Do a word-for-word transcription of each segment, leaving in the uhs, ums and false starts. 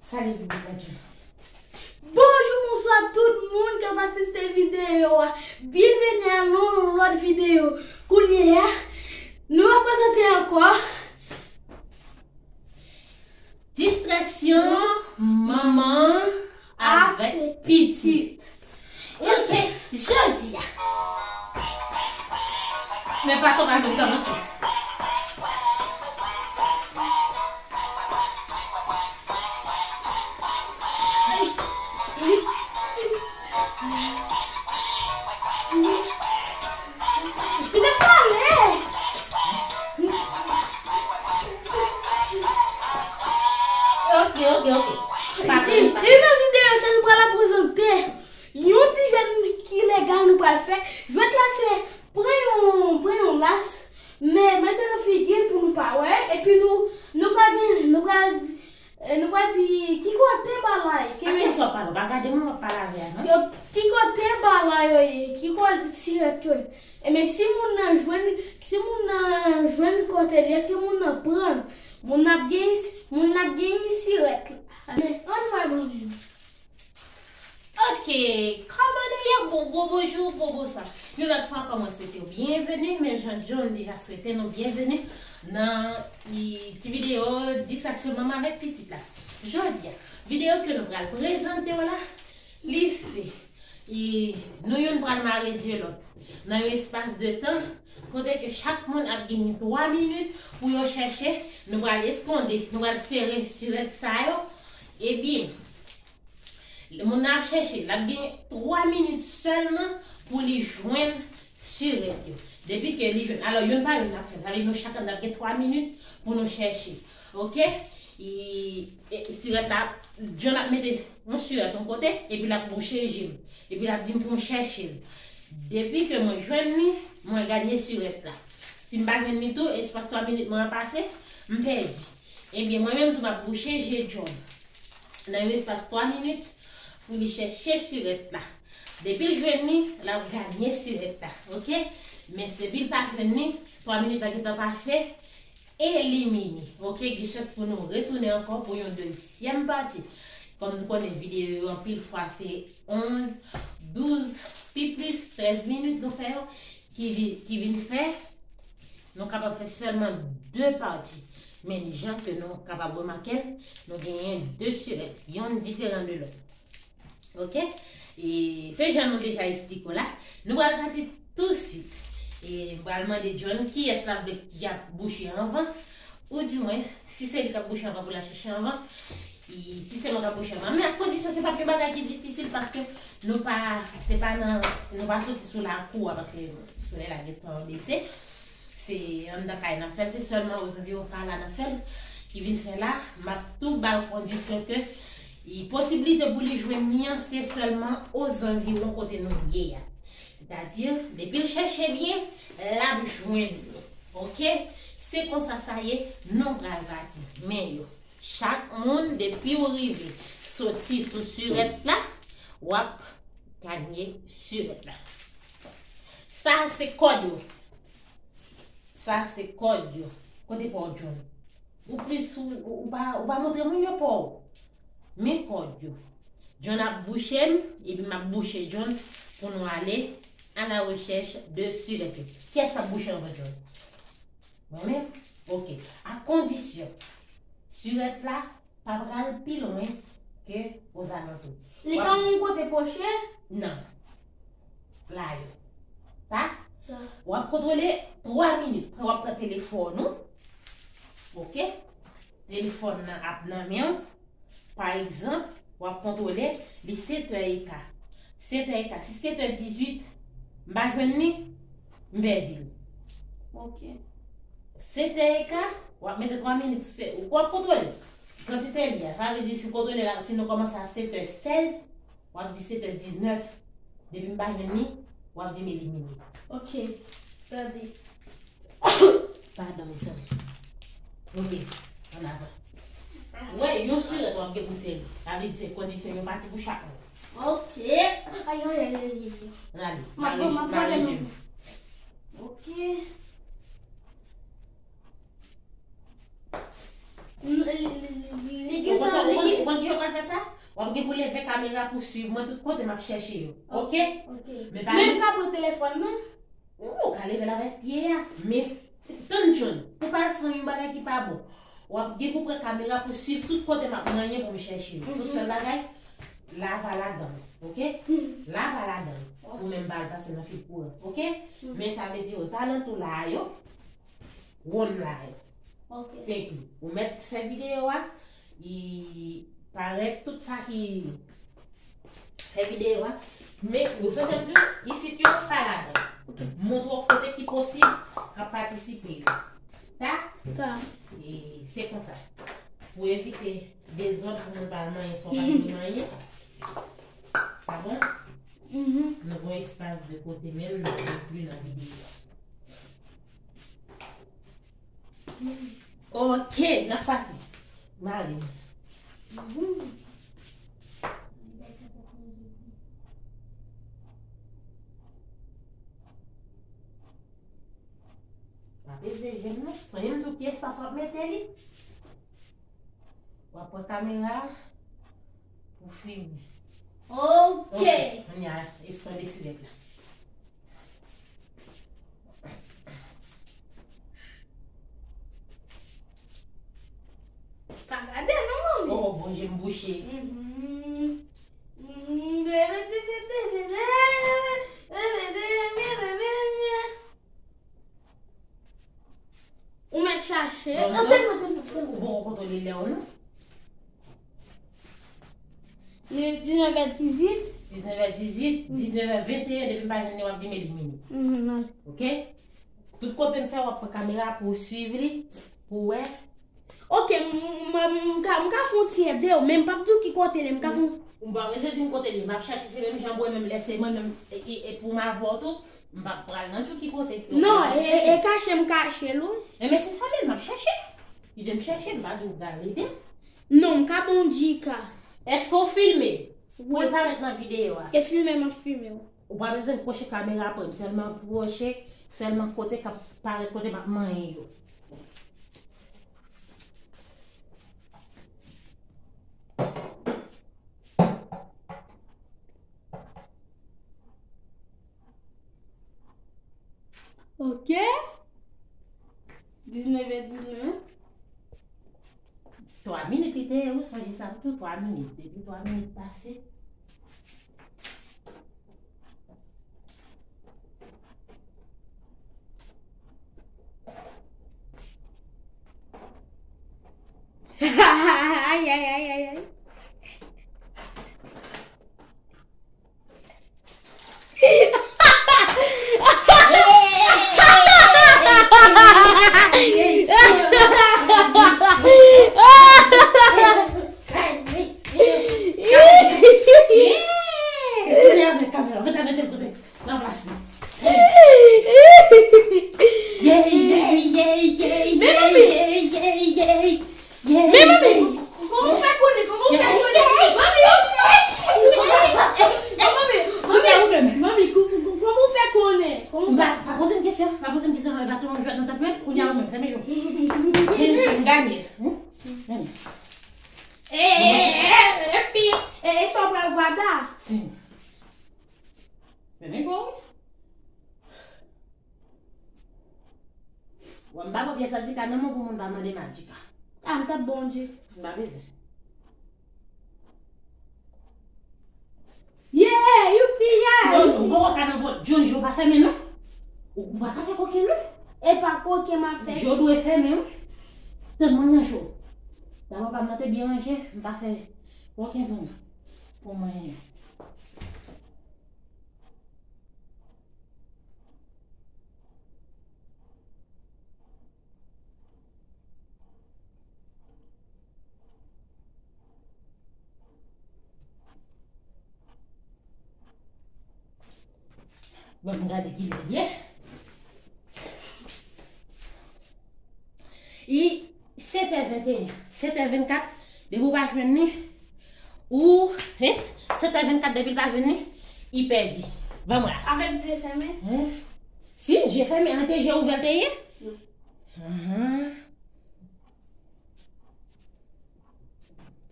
Salut, Biblia John. Bonjou, bonswa tout moun k ap asiste videyo a. Byenveni a yon lòt videyo. Kounye a, nou ap prezante ankò distraksyon manman avèk pitit. Ok, jodi a. Men pa tonbe nou kòmanse. Kite pale! Ok, ok, ok. Pa pale, pa pale. E nan videyo sa nou pral ap prezante yon ti jwèt ki legal nou pral fè. Jwèt la se pran yon, pran yon las, men mete nan figi l pou nou pa wè, epi nou, nou pral gen, nou pral, eh, nou pral di ki kote bagay, ke... Atann, sa w pale, w pa gade moun w ap pale avè a, non? Ki, ki kote bagay yo ye, ki kote sirèt yo ye. Ebyen, si moun nan jwenn, si moun nan jwenn kote l ye, ke moun nan pran l, moun nan ap gen, moun nan ap gen sirèt la. Men, ann wè, bon, Ok, kòman nou ye? Bon, gwo bonjou, gwo bonswa. Yon lòt fwa ankò, mwen swete w byenveni, menm jan John deja swete nou byenveni nan, i, ti videyo distraksyon manman avèk pitit la. Jodi a, videyo ke nou pral prezante w la, li se, i, nou youn pral mare zye lòt nan yon espas de tan kote ke chak moun ap genyen twa minit pou yo chèche, nou pral eskonde, nou pral sere sirèt sa yo. Ebyen, moun nan ap chèche, l ap gen twa minit sèlman pou li jwenn sirèt yo. Depi ke li jwenn, alò, youn pa youn n ap fè l, sa vle di nou chak n ap gen twa minit pou nou chèche. Ok? E, e, sirèt la, John ap mete yon sirèt yon kote, epi l ap bouche je l. Epi l ap di m pou m chèche l. Depi ke mwen jwenn li, mwen gade sirèt la. Si m pa jwenn li tou, espas twa minit mwen an pase, m pèdi. Ebyen, mwen menm tou m ap bouche je John nan yon espas twa minit pou li chèche sirèt la. Depi l jwenn li, l ap gade sirèt la, ok? Men depi l pa jwenn li, twa minit la gentan pase, elimine, ok? Gen chans pou nou retounen ankò pou yon dezyèm pati. Kòm nou konnen videyo yo anpil fwa se onz, douz, pi plis trèz minit nou fè yo, ki vi-, ki vin fè nou kapab fè sèlman de pati. Men jan ke nou kapab remake l, nou genyen de sirèt, yonn diferan de lòt. Ok? E se jan nou deja eksplike w la, nou pral pati tousuit. E m pral mande John kiyès l ap vle ki ap bouche anvan, oudimwen, si se li k ap bouche anvan pou l al chèche anvan, e si se mwen k ap bouche anvan. Men ak kondisyon, se p ap yon bagay ki difisil paske nou pa, se pa nan, nou pa soti sou lakou a, paske solèy la gentan bese. Se anndan kay n ap fè l, se sèlman ozanviwon sa a la n ap fè l, ki vin fè la, m ap tou ba l kondisyon ke, e posiblite pou li jwenn li an, se sèlman ozanviwon kote nou ye a. Sètadi, depi l chèche byen, l ap jwenn li. Ok? Se konsa sa ye, nou pral pati. Men yo, chak moun, depi w rive soti sou sirèt la, w ap gade sirèt la. Sa se kòd yo. Sa se kòd yo. Kote pa w, John? Ou plis, ou, ou, ou pa, ou pa montre moun yo pa w. Men kòd yo. John ap bouche m, epi m ap bouche John pou nou ale à la recherche de sirèt yo. Kiyès k ap bouche anvan John? Mwen menm? Ok. A kondisyon, sirèt la pa pral pi lwen ke ozalantou. Li pa yon kote pwoche? Non. La yo. Pa? W ap kontwole twa minit. W ap pran telefòn ou. Ok? Telefòn nan ap nan men w. Pa egzanp, w ap kontwole, li sèt è eka. Sèt è eka. Si sèt è dizuit, m pa jwenn li, m pèdi l. Ok. Sèt è eka, w ap mete twa minit sou se-, w ap kontwole kantite li a. Sa vle di, si w kontwole la, si nou kòmanse a sèt è sèz, w ap di sèt è diznèf. Depi m pa jwenn li, w ap di m elimine. Ok. Tande. Padon, mezanmi. Ok. Ann avan. Wè, yon sirèt w ap gen pou sere. Sa vle di se kondisyon yon pati pou chak moun. Ok. Ay, ay, ay, ay, ay. Ann ale. M ap mare, m ap mare je m. Ok. Li gen tan, li gen. Ou konn kijan w pral fè sa? W ap gen pou leve kamera pou swiv mwen tout kote m ap chèche yo. Oke? Oke. Men pa. Men m ka pran telefòn nan? Ou ka leve l avèk pye a. Men, tann John, pou pa fè yon bagay ki pa bon. W ap gen pou pran kamera pou swiv tout kote m ap manyen pou m chèche yo. Se sèl bagay, la pa ladan l, oke? La pa ladan l. Ou menm pa al pase nan fil kouran, oke? Men sa vle di ozalantou la a yo, wonn la a yo. Oke. Epi, ou mèt fè videyo a, i parèt tout sa ki fè videyo a. Men, nou sot ap di w, isit yo pa ladan. Oke. Montre w kote ki posib k ap patisipe yo. Ta? Ta. E se konsa. Pou evite dezòd, pou moun pa al manyen sa w pa dwe manyen. Sa bon? Mhm. Nou gen yon espas de kote menm, nou inkli nan videyo a. Ok, n ap pati. Mare m. Pa peze je m non. Sonje m di w ki espas w ap mete li. W ap pran kamera pou filme. Ok. Ok, kounye a, eskonde silèt la. Pa gade non, manmi. Oh, bon, je m bouche. Mhm. Mhm. Ou mèt chache. Bon, antèn, antèn, antèn. Ou poko kontwole lè w non. Li diznèf è dizuit. Diznèf è dizuit, diznèf è venteyen, depi m pa jwenn li, w ap di m elimine. Mhm, mal. Ok? Tout kote m fè, w ap pran kamera pou w swiv li, pou w wè. Ok, m, m, m, m ka, m ka fè yon ti ede w, men m p ap di w ki kote l ye, m ka fè yon. Ou pa bezwen di m kote l ye, m ap chache, se menm jan mwen menm, lè se mwen menm, e, e, e pou m avè w tou, m p ap pral nan tchou ki kote. Non, e, e, e kache m kache l, wi. Enben, se sa menm, m ap chache. Kite m chèche, m pa di w pral ede m. Non, m ka ba w djika. Èske w filme? Wi. Pou l parèt nan videyo a. E filme, m ap filme w. Ou pa bezwen pwoche kamera pre m, sèlman pwoche, sèlman kote k ap parèt, kote m ap manyen yo. Ok. Diznèf è diznèf. Twa minit li te ye, wi, sonje sa tou, twa minit. Depi twa minit pase. Ay, ay, ay, ay, ay. Tounen avèk kamera, mete, mete l kote nan plas li. Yey, yey, yey, yey, yey, yey, yey, yey. Men manmi, kòman w fè konnen? Kòman w fè konnen? Manmi, manmi, manmi, manmi, kòman w fè konnen? Kòman w fè? Pa poze m kesyon, pa poze m kesyon, pa tou yon jwèt nan tanpwen, kounye a ou menm, fèmen je w. Je, je m gade. Hmm? Gade. E, e, e, e, epi, e, e, sa w pral gwada? Si. Fèmen je w, wi. Bon, m pa pran pyès a djika nan men w pou moun pa mande m a djika. Ah, m t ap ba w djika. M pa bezwen. Yeah, youpi, yeah. Non, non, ou poko ka nan vant John, je w pa fèmen non. Ou, ou pa ka fè koken non. E pa koken m ap fè. Je w dwe fèmen wi. Tann mwen nan je w. Dabò pa m nan te byen ranje, m pa fè koken pou nou. Pou mwen. Bon, m gade ki lè l ye. I sèt è venteyen, sèt è vennkat, depi w pa jwenn li, ou, hein, sèt è vennkat, depi l pa jwenn li, i pèdi. Ban mwen la. Avèk zye fèmen? Hein? Si, zye fèmen, an te zye ouvè l te ye? Non. Ahan.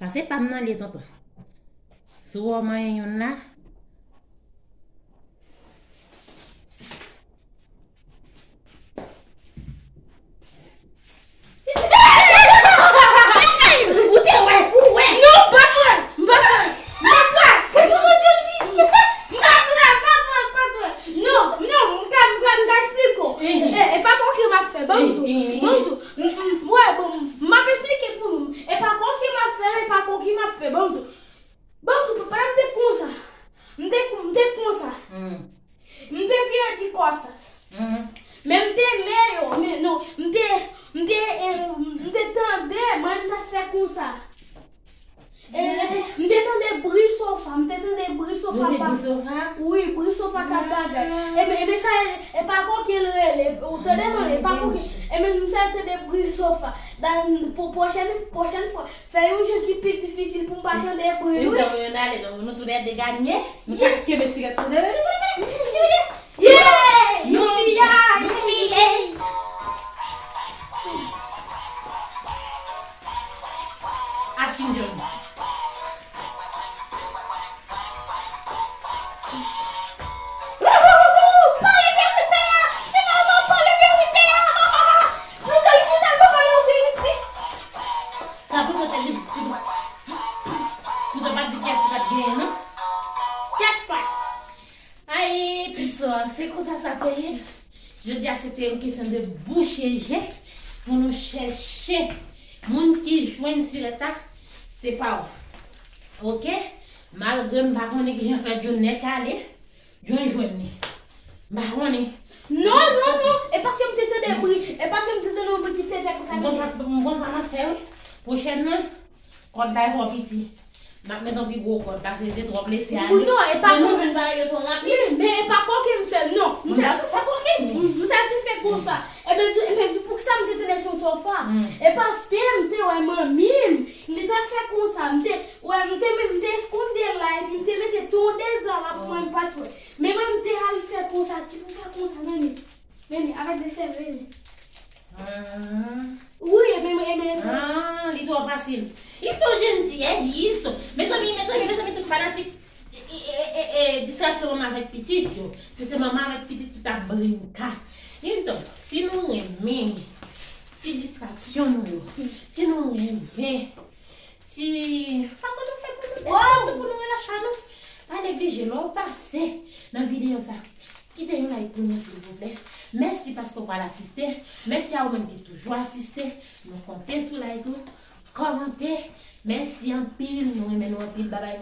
Pase pa m nan li ye, tonton. Si w wè w manyen youn la. Ou te wè, ou wè. Non, m pa t wè. M pa t wè. M pa t wè. Ou pa wè John Beast? M pa t wè, m pa t wè, m pa t wè. Non, non, m ka, m ka, m ka esplike w. E, e pa koken m ap fè. Ban m di w. Ban m di w. M, m, wè, bon, m ap esplike pou nou. E pa koken m ap fè, e pa koken m ap fè. Ban m di w. Bon, pandan m te konsa, m te, m te konsa. M te vire di Kostas. Men m te men yo, men non, m te, m te, eh, m te tande, mwen m t ap fè konsa. Eh, m te tande bri sofa, m te tande bri sofa. Tande bri sofa? Wi, bri sofa t ap bagay. Ebyen, ebyen sa, e pa koken l rele. Ou tande non, e pa koken. Ebyen, m sa tande bri sofa. Da, pou pwochèn, pwochèn fwa, fè yon jan ki pi difisil pou m pa tande bri, wi. Wi, nou ale, non, nou toulède ganye. Nou ka kenbe sigarèt toulède. Yeah! Youpi, yeah! Youpi, yeah! Action, John. Pale verite a! Finalman, pale verite a! Pliton li finalman pale yon verite. Sa pou nou te di, pliton, pliton pa di kiyès ki t ap genyen, non? Kèt pa. Ay, pistol, se konsa sa te ye. Jodi a, se te yon kesyon de bouche je pou nou chèche moun ki jwenn sirèt la, se pa w. Oke? Malgre m pa konnen kijan fè John nèk ale, John jwenn li. M pa konnen. Non, non, non. E paske m te tande bri. E paske m te tande yon bri ki te fè konsa. M konn sa, m konn sa m ap fè, wi. Pwochènman, kòd la twò piti. M ap met yon pi gwo kòd, paske li te twò blese ale. Non, e pa konsa. Mwen jwenn bagay yo twò rapid. Men, men e pa koken m fè, non. M fè, m fè koken. M, m fè, m te fè konsa. E men di, e men di, poukisa m te tande sou sofa? E paske m te wè manmi m, li t ap fè konsa. M te, wè, m te, m te eskonde la, epi m te mete tondèz la, la pou mwen m pa t wè. Men mwen, m te al fè konsa, ti pou fè konsa, men li. Vini, avèk de fè, vini. Ah. Wi, e men, e men. Ah, li twò fasil. Li twò jèn di, eh, isso. Mezanmi, mezanmi, mezanmi, tout fanatik. E, e, e, e, e, distraksyon manman avèk pitit yo. Se te manman avèk pitit ki t ap brinka. Enton, si nou renmen ti distraksyon nou yo, si nou renmen ti fason nou fè pou nou, pou nou relache nou. Pa neglije, lè w pase nan videyo sa, kite yon like pou nou, silvouplè. Mèsi paske w pral asiste. Mèsi a ou menm ki toujou asiste. Nou konte sou like ou, kòmante. Mèsi anpil. Nou renmen nou anpil. Babay.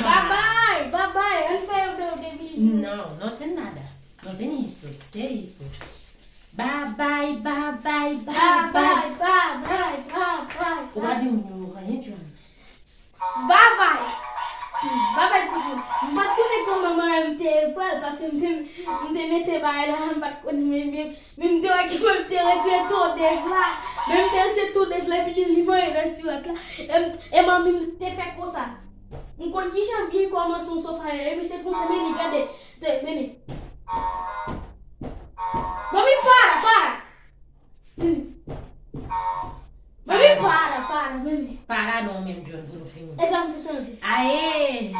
Babay, babay. Ann fè yon bèl de biji. Non, no te nada. No te isso, te isso. Babay, babay, babay. Babay, babay, babay. Ou pa di moun yo anyen, John. Babay. Babay tout moun. M pa t konnen kòman manman m te pral, paske m te, m te mete bagay la, m pa t konnen, men, men, men m te wè ki mwen m te retire tondèz la. Men m te retire tondèz la, epi li, li manyen nan sirèt la. E m, e manmi m te fè konsa. M konn kijan byen kòmanse yon sofa ye, epi se konsa, men li gade. Te, men li. Manmi, para, para. Mami, para, para, mami. Para non, menm John, pou nou fini. E sa m te tande. Aye!